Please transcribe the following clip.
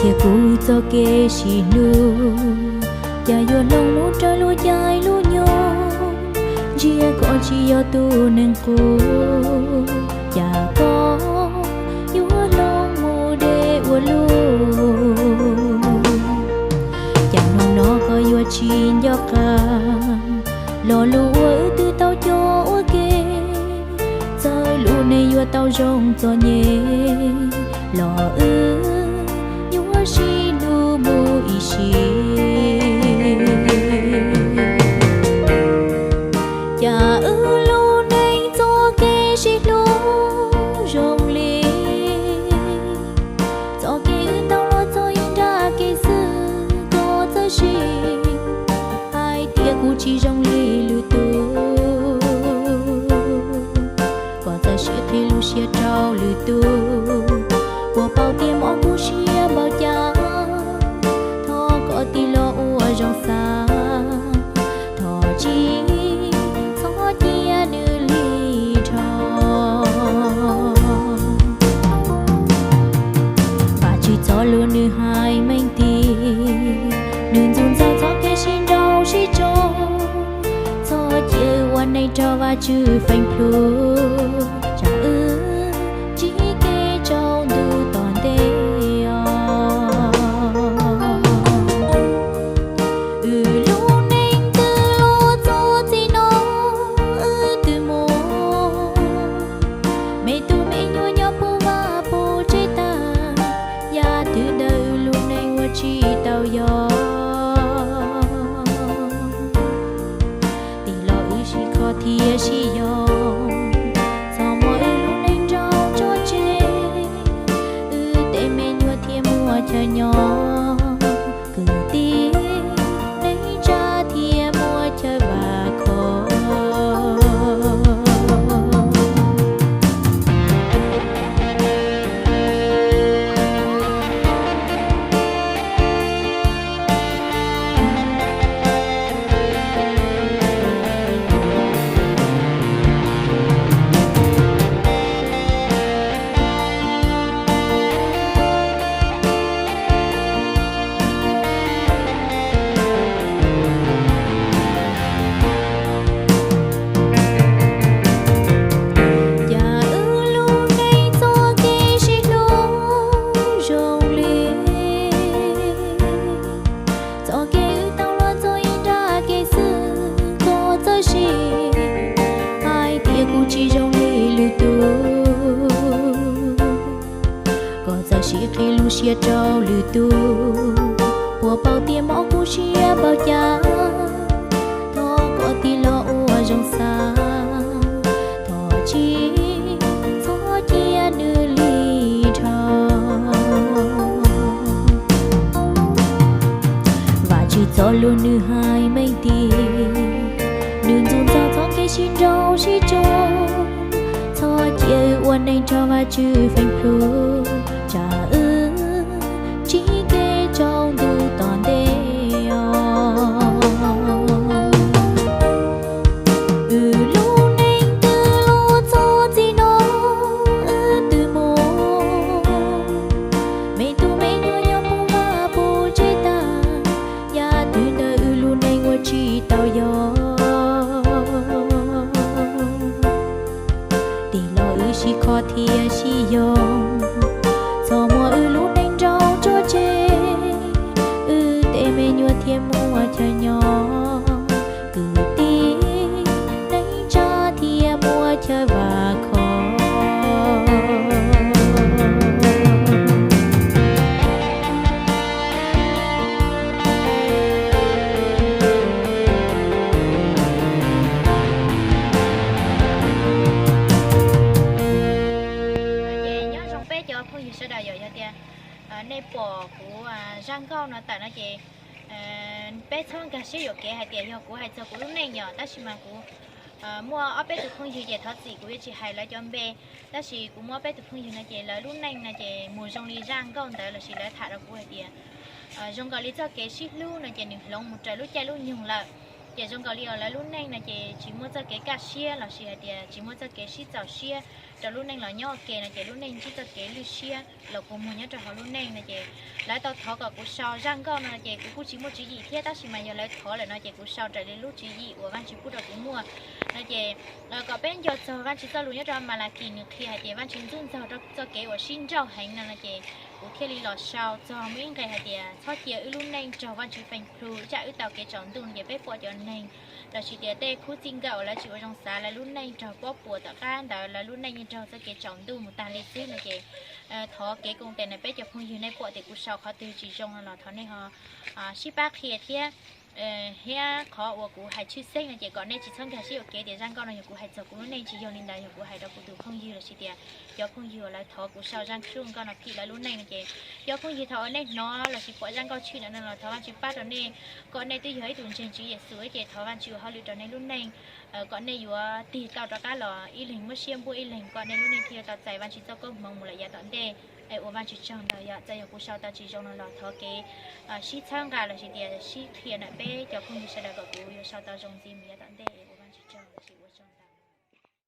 Thiab kuv txoj kev sib hlub, cas yuav hloov mus raws lub caij lub nyoog, ntsia koj tsis yog tus neeg qub, cas koj yuav hloov mus deb ua luaj. Cas hnub no koj yuav tsis nco qab lo lus uas wb twb tau cog ua ke, txawm lub neej yuav tau zoo txom nyem los wb yuav sib hlub mus ib sim. Cas wb lub neej txoj kev sib hlub zoo li txoj kev wb tau los txog ib nrab kev xwb, koj txawm sim hais tias kuv tsis zoo li lwm tus, koj txawm sim qhib lub siab rau lwm tus, puas paub tias mob kuv siab npaum cas. Thov koj tig los ua zoo xav, thov tsis txhob cia nws li dhau. Vam Tswv txoj lus nws hais meej tiag, nws ntxuj ntxaug txoj kev sib nraug sib tso, txhob cia wb ua neej raug Vam Tswv feem plhu, tsam wb ntsib kev tsaus ntuj tom ntej os. Wb lub neej twb los txog txij no, wb twb muaj me tub me nyuam nyob puag vaj puag tsev tag, yam twg ntawm wb lub neej ua tsis tau yog. Tig los wb sib kho thiab sib yog, txhob muab wb lub neej nrauj tso tseg, wb tej me nyuam thiaj muaj chaw nyob, kwv tij neej tsa thiaj muaj chaw vam khom. Cas wb lub neej txoj kev sib hlub zoo li txoj kev wb tau los txog ib nrab kev xwb, koj txawm sim hais tias kuv tsis zoo li lwm tus, koj txawm sim qhib lub siab rau lwm tus, puas paub tias mob kuv siab npaum cas. Thov koj tig los ua zoo xav, thov tsis txhob cia nws li dhau. Vam Tswv txoj lus nws hais meej tiag, nws ntxuj ntxaug txoj kev sib nraug sib tso, txhob cia wb ua neej raug Vam Tswv feem plhu, tsam wb ntsib kev tsaus ntuj tom ntej os. Wb lub neej twb los txog txij no, wb twb muaj me tub me nyuam nyob puag vaj puag tsev tag, yam twg ntawm wb lub neej ua tsis tau yog. Tig los wb sib kho thiab sib yog, txhob muab wb lub neej nrauj tso tseg, wb tej me nyuam thiaj muaj chaw nyob, kwv tij neej tsa thiaj muaj chaw vam khom. Ces nyob zoo peb cov phooj ywg sawv daws, yog tias nej pom kuv zaj nkauj no tawm no ces peb txhob nkag siab yuam kev hais tias yog kuv hais txog kuv lub neej yom, tab sis mas kuv muaj ob peb tus phooj ywg ces thov txim kuv yuav tsis hais lawv cov npe, tab sis kuv muaj ob peb tus phooj ywg no ces lawv lub neej no ces mus zoo li zaj nkauj ntawd lossis lawv tham rau kuv hais tias zoo nkaus li txoj kev sib hlub no ces nws hloov mus raws lub caij lub nyoog lawm. Ces zoo nkaus li lawv lub neej no ces tsis muaj txoj kev kaj siab lossis hais tias tsis muaj txoj kev sib txaus siab, rau lub neej los nyob ua ke no ces lub neej ntsib txoj kev lwj siab los kua muag nyob rau hauv lub neej no ces lawv tau thov kom kuv sau zaj nkauj no ces kuv kuj tsis muaj tswv yim thiab, tab sis mas yog lawv thov lawm no ces kuv sau raws li lub tswv yim uas Vajtswv pub rau kuv muaj no ces kom peb nco txog Vajtswv txoj lus nyob rau Malakis nws qhia hais tias Vajtswv ntxub ntxaug rau txoj kev uas sib nrauj heev no no ces kuv thiaj li los sau txog muaj ib nqe hais tias txhob cia wb lub neej raug Vajtswv feem plhu, tsam wb tau kev tsaus ntuj no ces peb pom cov neeg los sis tias tej khub txij nkawm uas lawv tsis ua zoo xav, lawv lub neej raug pob puas tom qab ntawd lawv lub neej yeej raug txoj kev tsaus ntuj mus tag li xwb no ces thov kev koom tes na peb cov phooj ywg nej pom tias kuv sau qhov twg tsis zoo no los thov nej ho sib pab qhia thiab. Thiab qhov uas kuv hais tshwj xeeb no ces kom nej tsis txhob nkag siab ua kev tias zaj nkauj no yog kuv hais txog kuv lub neej, tsis yog li ntawd, yog kuv hais rau kuv tus phooj ywg los sis tias cov phooj ywg uas lawv thov kuv sau zaj nkauj no phim lawv lub neej no ces cov phooj ywg thaum uas nej hnov los sis pom zaj nkauj tshwj no no los thov Vajtswv pab rau nej, kom nej twb yog ib tus ntseeg Tswv Yexus ces thov Vajtswv ua hauj lwm rau nej lub neej, kom nej yuav tig tau rov qab los ib leeg muab siab npuab ib leeg, kom nej lub neej thiaj yuav tau txais Vajtswv txoj koob hmoov mus lawm yav tom ntej. Es ua Vajtswv tsaug ntau, yog txawm yog kuv sau tau tsis zoo no los thov kev sib txhawb nqa los sis tias sib qhia na peb cov phooj ywg sawv daws kom kuv yuav sau tau zoo ntxiv mus yav tom ntej.